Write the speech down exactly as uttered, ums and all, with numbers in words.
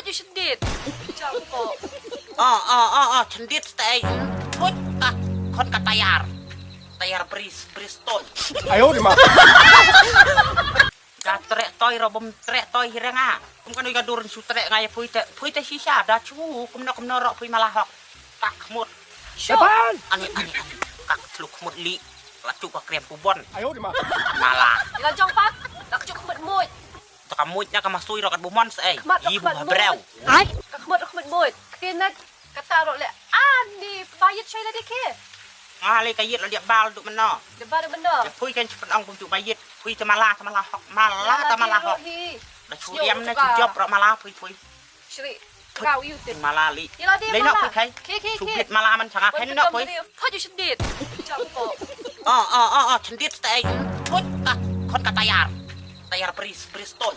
Ju shyndiat. Jam ko. Oh, oh, oh, oh, shyndiat stay. Put ka khon ka tayar. Tayar bris, bris ton. Ka trek toi ro bom trek toi hiranga. Kum kanu ka dur su trek ngai pui te, pui te shisha da chu kumno kumno ro pui mala hok. Tak mut. Sho. Ani, ani, ani. Ka tluk mut li. La chu ka krem pubon. Mala. Ila jong pat. La chu mut mut. Ta ka muid na ka masui ro kat bumon sa ei. Khmat, yi bu khmat ba breu. Ai. Ka khmat, ka khmat muid. Kena kata ro le ani bayit shai la dikhe. Nga le ka yit la dia bal du meno. De bal meno. Pui kan chupan ong bum chu bayit. Pui ta mala, ta mala hok. Mala ta mala hok. La chu diam na chu job ro mala pui pui. Shri. Rau yu tin. Mala li. Ila di mala. Pui kai. Ke, ke, ke. Chu bit mala man changa kai no pui. Phoju shyndiat. Jam ko. Oh, oh, oh, oh, shyndiat stay. Put ka khon ka tayar. Tayar bris, bris ton.